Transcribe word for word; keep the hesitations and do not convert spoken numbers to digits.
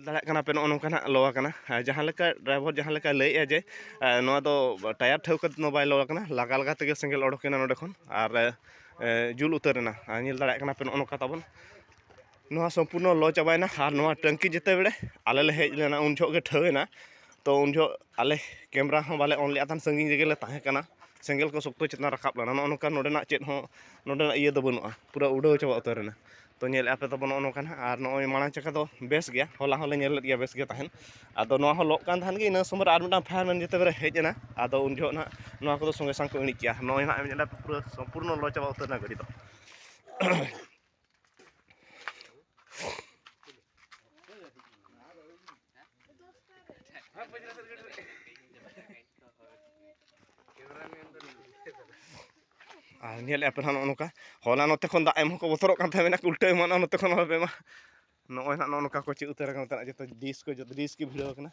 ᱫᱟᱲᱮᱭᱟᱜ ᱠᱟᱱᱟ ᱯᱮ, ᱱᱚᱜᱼᱚ ᱱᱚᱝᱠᱟ ᱱᱟᱜ ᱞᱚ ᱟᱠᱟᱱᱟ᱾ ᱟᱨ ᱡᱟᱦᱟᱸ ᱞᱮᱠᱟ ᱰᱨᱟᱭᱵᱷᱟᱨ ᱡᱟᱦᱟᱸ ᱞᱮᱠᱟᱭ ᱞᱟᱹᱭᱮᱫᱼᱟ ᱡᱮ ᱮ, ᱱᱚᱣᱟ ᱫᱚ ᱴᱟᱭᱟᱨ ᱴᱷᱟᱹᱣᱠᱟᱹ ᱛᱮᱫᱚ ᱵᱟᱭ ᱞᱚ ᱟᱠᱟᱱᱟ, ᱞᱟᱜᱟ ᱞᱟᱜᱟ ᱛᱮᱜᱮ ᱥᱮᱸᱜᱮᱞ ᱚᱰᱚᱠ ᱮᱱᱟ ᱱᱚᱸᱰᱮ ᱠᱷᱚᱱ ᱟᱨ ᱮ, ᱡᱩᱞ ᱩᱛᱟᱹᱨ ᱮᱱᱟ᱾ ᱟᱨ ᱧᱮᱞ ᱫᱟᱲᱮᱭᱟᱜ ᱠᱟᱱᱟ ᱯᱮ, ᱱᱚᱜᱼᱚ ᱱᱚᱝᱠᱟ ᱛᱟᱵᱚᱱ ᱱᱚᱣᱟ ᱥᱚᱢᱯᱩᱨᱱᱚ ᱞᱚ ᱪᱟᱵᱟᱭᱮᱱᱟ᱾ ᱟᱨ ᱱᱚᱣᱟ ᱴᱟᱹᱝᱠᱤ ᱡᱮᱛᱮ ᱵᱮᱲᱮ ᱟᱞᱮ ᱞᱮ ᱦᱮᱡ ᱞᱮᱱᱟ, ᱩᱱ ᱡᱚᱦᱚᱜ ᱜᱮ ᱴᱷᱟᱹᱣ ᱮᱱᱟ᱾ ᱛᱚ ᱩᱱ ᱡᱚᱦᱚᱜ ᱟᱞᱮ ᱠᱮᱢᱨᱟ ᱦᱚᱸ ᱵᱟᱞᱮ ᱚᱱ ᱞᱮᱫᱼᱟ, ᱛᱟᱦᱮᱱ ᱥᱟᱺᱜᱤᱧ ᱨᱮᱜᱮ ᱞᱮ ᱛᱟᱦᱮᱸ ᱠᱟᱱᱟ᱾ ᱥᱮᱸᱜᱮᱞ ᱠᱚ ᱥᱚᱠᱛᱚ ᱪᱮᱛᱟᱱ ᱨᱟᱠᱟᱵ ᱞᱮᱱᱟ᱾ ᱱᱚᱜᱼᱚ ᱱᱚᱝᱠᱟ ᱱᱚᱰᱮᱱᱟᱜ ᱪᱮᱫ ᱦᱚᱸ, ᱱᱚᱰᱮᱱᱟᱜ ᱤᱭᱟᱹ ᱫᱚ ᱵᱟᱹᱱᱩᱜᱼᱟ, ᱯᱩᱨᱟᱹ ᱩᱰᱟᱹᱣ ᱪᱟᱵᱟ ᱩᱛᱟᱹᱨ ᱮᱱᱟ᱾ ᱛᱚ ᱧᱮᱞᱮᱫᱼᱟ ᱯᱮ ᱛᱟᱵᱚᱱ ᱱᱚᱜᱼᱚ ᱱᱚᱝᱠᱟ ᱱᱟᱦᱟᱜ᱾ ᱟᱨ ᱱᱚᱜᱼᱚᱭ ᱢᱟᱲᱟᱝ ᱪᱟᱠᱟ ᱫᱚ ᱵᱮᱥ ᱜᱮᱭᱟ, ᱦᱚᱞᱟ ᱦᱚᱸᱞᱮ ᱧᱮᱞ ᱞᱮᱫ ᱜᱮᱭᱟ ᱵᱮᱥ ᱜᱮ ᱛᱟᱦᱮᱱ᱾ ᱟᱫᱚ ᱱᱚᱣᱟ ᱦᱚᱸ ᱞᱚᱜ ᱠᱟᱱ ᱛᱟᱦᱮᱱ ᱜᱮ, ᱤᱱᱟᱹ ᱥᱚᱢᱚᱭ ᱨᱮ ᱟᱨ ᱢᱤᱫᱴᱟᱝ ᱯᱷᱟᱭᱟᱨᱢᱮᱱ ᱡᱮᱛᱮ ᱵᱮᱨᱮ ᱦᱮᱡ ᱮᱱᱟ, ᱟᱫᱚ ᱩᱱ ᱡᱚᱦᱚᱜ ᱱᱟᱦᱟᱜ ᱱᱚᱣᱟ ᱠᱚᱫᱚ ᱥᱚᱸᱜᱮ ᱥᱟᱝ ᱠᱚ ᱤᱬᱤᱡ ᱠᱮᱜᱼᱟ᱾ ᱱᱚᱜᱼᱚᱭ ᱱᱟᱦᱟᱜ ᱧᱮᱞᱮᱫᱼᱟ ᱯᱩᱨᱟᱹ ᱥᱚᱢᱯᱩᱨᱱᱚ ᱞᱚ ᱪᱟᱵᱟ ᱩᱛᱟᱹᱨ ᱮᱱᱟ ᱜᱟᱹᱰᱤ ᱫᱚ᱾ ᱟᱨ ᱧᱮᱞᱮᱫᱼᱟ ᱯᱮ ᱱᱟᱦᱟᱜ ᱱᱚᱜᱼᱚ ᱱᱚᱝᱠᱟ, ᱦᱚᱞᱟ ᱱᱚᱛᱮ ᱠᱷᱚᱱ ᱫᱟᱜ ᱮᱢ ᱦᱚᱸᱠᱚ ᱵᱚᱛᱚᱨᱚᱜ ᱠᱟᱱ ᱛᱟᱦᱮᱸ, ᱢᱮᱱᱟ ᱠᱚ ᱩᱞᱴᱟᱹ ᱮᱢᱟᱱᱚᱜᱼᱟ ᱱᱚᱛᱮ ᱠᱷᱚᱱ ᱟᱞᱚ ᱯᱮ ᱮᱢᱟ᱾ ᱱᱚᱜᱼᱚᱭ ᱱᱟᱦᱟᱜ ᱱᱚᱜᱼᱚ ᱱᱚᱝᱠᱟ ᱠᱚ ᱪᱮᱫ ᱩᱛᱟᱹᱨ ᱟᱠᱟᱱᱟ, ᱱᱚᱛᱮᱱᱟᱜ ᱡᱚᱛᱚ ᱰᱤᱥ ᱠᱚ, ᱡᱚᱛᱚ ᱰᱤᱥ ᱜᱮ ᱵᱷᱤᱲᱟᱹᱣ ᱟᱠᱟᱱᱟ᱾